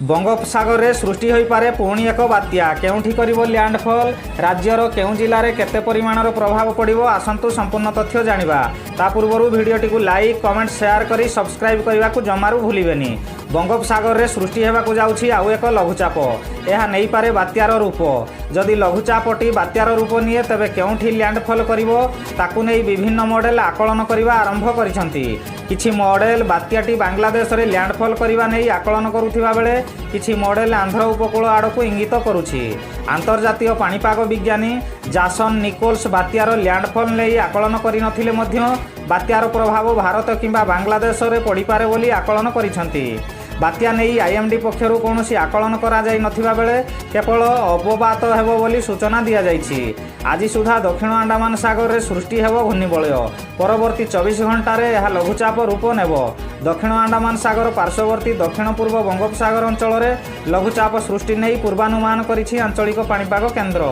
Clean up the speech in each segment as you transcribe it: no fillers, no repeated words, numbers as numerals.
ବଙ୍ଗୋପସାଗରରେ ସୃଷ୍ଟି ହୋଇପାରେ ପୁଣି ଏକ ବାତ୍ୟା। କେଉଁଠି କରିବ ଲ୍ୟାଣ୍ଡଫଲ୍, ରାଜ୍ୟର କେଉଁ ଜିଲ୍ଲାରେ କେତେ ପରିମାଣର ପ୍ରଭାବ ପଡ଼ିବ, ଆସନ୍ତୁ ସମ୍ପୂର୍ଣ୍ଣ ତଥ୍ୟ ଜାଣିବା। ତା ପୂର୍ବରୁ ଭିଡ଼ିଓଟିକୁ ଲାଇକ୍, କମେଣ୍ଟ, ସେୟାର କରି ସବସ୍କ୍ରାଇବ୍ କରିବାକୁ ଜମାରୁ ଭୁଲିବେନି। ବଙ୍ଗୋପସାଗରରେ ସୃଷ୍ଟି ହେବାକୁ ଯାଉଛି ଆଉ ଏକ ଲଘୁଚାପ। ଏହା ନେଇପାରେ ବାତ୍ୟାର ରୂପ। ଯଦି ଲଘୁଚାପଟି ବାତ୍ୟାର ରୂପ ନିଏ, ତେବେ କେଉଁଠି ଲ୍ୟାଣ୍ଡଫଲ୍ କରିବ, ତାକୁ ନେଇ ବିଭିନ୍ନ ମଡେଲ ଆକଳନ କରିବା ଆରମ୍ଭ କରିଛନ୍ତି। କିଛି ମଡେଲ ବାତ୍ୟାଟି ବାଂଲାଦେଶରେ ଲ୍ୟାଣ୍ଡଫଲ୍ କରିବା ନେଇ ଆକଳନ କରୁଥିବା ବେଳେ କିଛି ମଡେଲ ଆନ୍ଧ୍ର ଉପକୂଳ ଆଡ଼କୁ ଇଙ୍ଗିତ କରୁଛି। ଆନ୍ତର୍ଜାତୀୟ ପାଣିପାଗ ବିଜ୍ଞାନୀ ଜାସନ ନିକୋଲ୍ସ ବାତ୍ୟାର ଲ୍ୟାଣ୍ଡଫଲ୍ ନେଇ ଆକଳନ କରିନଥିଲେ ମଧ୍ୟ ବାତ୍ୟାର ପ୍ରଭାବ ଭାରତ କିମ୍ବା ବାଂଲାଦେଶରେ ପଡ଼ିପାରେ ବୋଲି ଆକଳନ କରିଛନ୍ତି। ବାତ୍ୟା ନେଇ ଆଇଏମ୍ଡି ପକ୍ଷରୁ କୌଣସି ଆକଳନ କରାଯାଇ ନଥିବା ବେଳେ କେବଳ ଅବପାତ ହେବ ବୋଲି ସୂଚନା ଦିଆଯାଇଛି। ଆଜି ସୁଦ୍ଧା ଦକ୍ଷିଣ ଆଣ୍ଡାମାନ ସାଗରରେ ସୃଷ୍ଟି ହେବ ଘୂର୍ଣ୍ଣିବଳୟ। ପରବର୍ତ୍ତୀ 24 ଘଣ୍ଟାରେ ଏହା ଲଘୁଚାପ ରୂପ ନେବ। ଦକ୍ଷିଣ ଆଣ୍ଡାମାନ ସାଗର ପାର୍ଶ୍ୱବର୍ତ୍ତୀ ଦକ୍ଷିଣ ପୂର୍ବ ବଙ୍ଗୋପସାଗର ଅଞ୍ଚଳରେ ଲଘୁଚାପ ସୃଷ୍ଟି ନେଇ ପୂର୍ବାନୁମାନ କରିଛି ଆଞ୍ଚଳିକ ପାଣିପାଗ କେନ୍ଦ୍ର।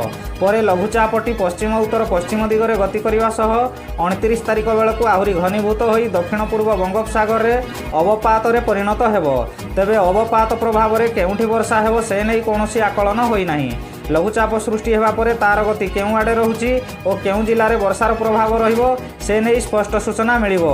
ପରେ ଲଘୁଚାପଟି ପଶ୍ଚିମ ଉତ୍ତର ପଶ୍ଚିମ ଦିଗରେ ଗତି କରିବା ସହ 29 ତାରିଖ ବେଳକୁ ଆହୁରି ଘନୀଭୂତ ହୋଇ ଦକ୍ଷିଣ ପୂର୍ବ ବଙ୍ଗୋପସାଗରରେ ଅବପାତରେ ପରିଣତ ହେବ। ତେବେ ଅବପାତ ପ୍ରଭାବରେ କେଉଁଠି ବର୍ଷା ହେବ, ସେ ନେଇ କୌଣସି ଆକଳନ ହୋଇନାହିଁ। ଲଘୁଚାପ ସୃଷ୍ଟି ହେବା ପରେ ତାର ଗତି କେଉଁ ଆଡ଼େ ରହୁଛି ଓ କେଉଁ ଜିଲ୍ଲାରେ ବର୍ଷାର ପ୍ରଭାବ ରହିବ, ସେ ନେଇ ସ୍ପଷ୍ଟ ସୂଚନା ମିଳିବ।